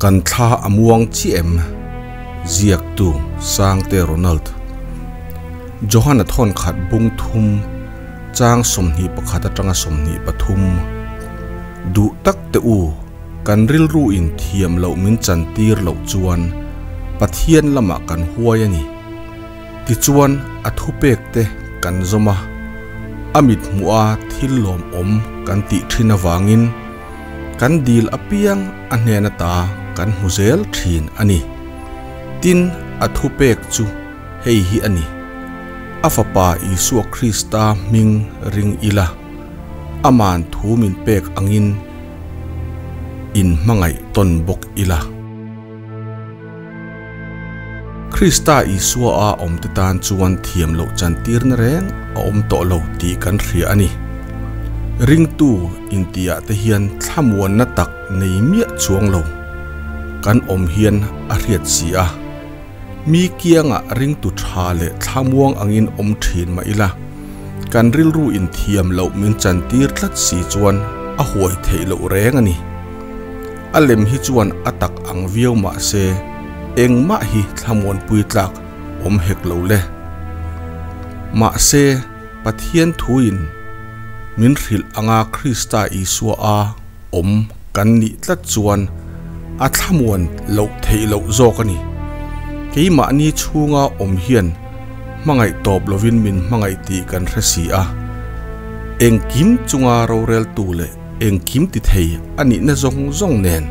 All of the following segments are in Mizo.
Kan thla a muang chiah em? Ziaktu, Sangte Ronald. Johana thawn khat bung thum chang 21 atanga 23. Duh tak te u, kan rilru in thiam loh min chan tir loh chuan Pathian lamah kan huai a ni. Tichuan a thupek te kan zawm a, a mit hmuh a thil lawmawm kan tih thin avangin kan dil apiang a hnen ata kan hmu zel thin a ni. Tin, a thupek chu hei hi a ni, A Fapa Isua Krista hming ring ila, Aman thu min pek angin inhmangaih tawn bawk ila. Krista Isua a awmte tan chuan thiam loh chantirna reng a awm tawh lo tih kan hria a ni. Ringtu intiah te hian thlamuanna tak nei miah chuang lo kan awm hian a hriat si a. Mi kiangah ringtu tha leh thlamuang angin awm thin mah ila, kan rilru in thiam loh min chantir tlat si chuan a huai theih loh reng a ni. A lem hi chuan a tak ang viau mah se engmah hi thlamuanpui tlak awm hek lo le. Mahse, Pathian thuin min hrilh anga Krista Isua a awm kan nih tlat chuan a thlamuan loh theih loh zawk a ni. Keimahni chhunga awm hian hmangaih tawp lovin min hmangaih tih kan hre si a. Engkim chunga roreltu leh Engkim ti thei a nihna zawng zawng nen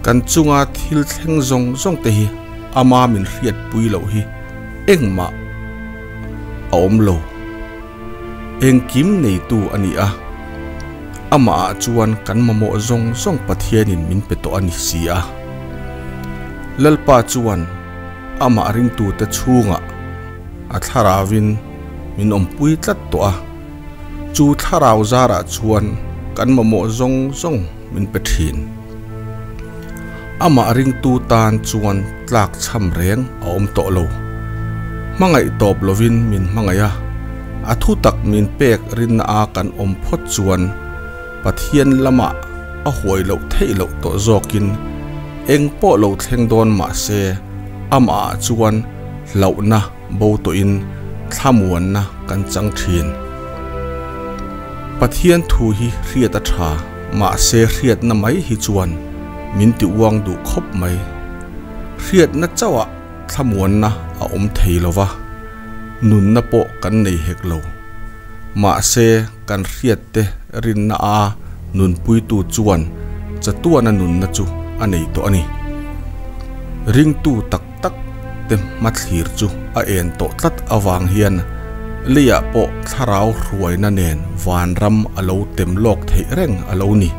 kan chunga thil thleng zawng zawng te hi ama min hriatpui loh hi engmah a awm lo. Engkim neitu a ni a, amah ah chuan kan mamawh zawng zawng Pathianin min pe tawh a ni si a. Lalpa chuan amah ringtute chhungah a thlarauvin min awmpui tlat tawh a. Chu thlarau zarah chuan kan mamawh zawng zawng min pe thin. Amah ringtu tan chuan tlak chham reng a awm tawh lo. Hmangaih tawp lovin min hmangaih a, a thu tak min pek rinna a kan awm phawt chuan Pathian lamah a huai loh theih loh tawh zawkin eng pawh lo thleng dawn mah se amah ah chuan hlauhna bo tawhin thlamuanna kan chang thin. Pathian thu hi hriat a tha, mahse hriatna mai hi chuan min ti uang duh khawp mai. Hriatna chauhah thlamuanna a awm thei lo va, nunna pawh kan nei hek lo. Mahse kan hriatte rinna a nunpuitu chuan chatuana nunna chu a nei tawh a ni. Ringtu tak tak te hmathlir chu a en tawh tlat avang hian leiah pawh thlarau hruaina nen vanram a lo tem lawk theih reng a lo ni.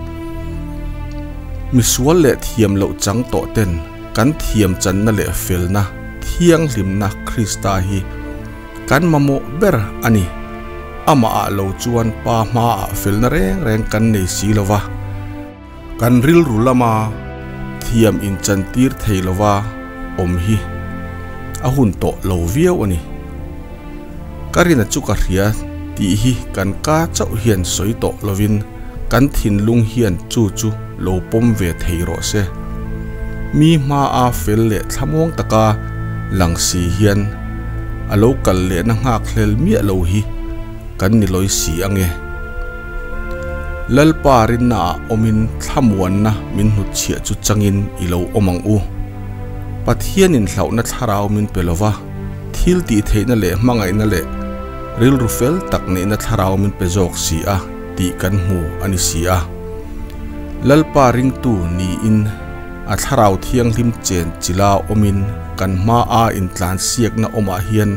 Misual leh thiam loh chang tawh ten kan thiam channa leh felna thianghlimna Krista hi kan mamawh ber a ni. Amah ah lo chuan Pa hmaah felna reng reng kan nei si lo va. Kan rilru lama thiam inchantir thei lova awm hi a hun tawh lo viau a ni. Ka rina chu ka hria tih hi kan ka chauh hian sawi tawh lovin kan thinlung hian chu chu lo pawm ve thei rawh se. Mi hmaa fel leh thlamuang taka lang si hian a lo kal lehna nghak hlel miah lo hi kan ni lawi si ange. Lalpa rinnaah awmin thlamuanna min hnutchhiah chu changin i lo awm ang u. Pathianin hlauhna thlarau min pe lova, thil tihtheihna leh hmangaihna leh rilru fel tak neihna thlarau min pe zawk si a tih kan hmu a ni si a. Lalpa ringtu niin a thlarau thianghlim chen chila awmin kan hmaa intlansiakna awmah hian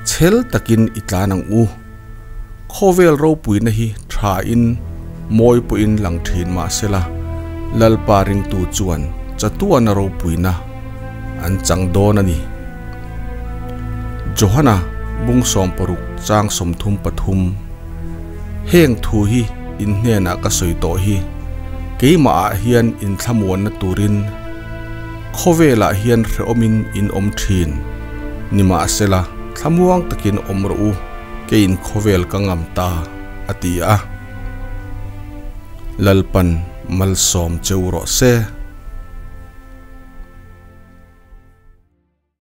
chhel takin i tlan ang u. Khawvel ropuina hi thain mawi pawhin lang thin mah sela, Lalpa ringtu chuan chatuana ropuina an chang dawn a ni. Johana bung 60 chang 33 Heng thu hi in hnenah ka sawi tawh hi, keimahah hian inthlamuanna turin khawvelah hian hrehawmin in awm thin. Nimahsela, thlamuang takin awm rawh u. Keiin khawvel ka ngam ta, a ti a. Lalpan malsawm cheu rawh se.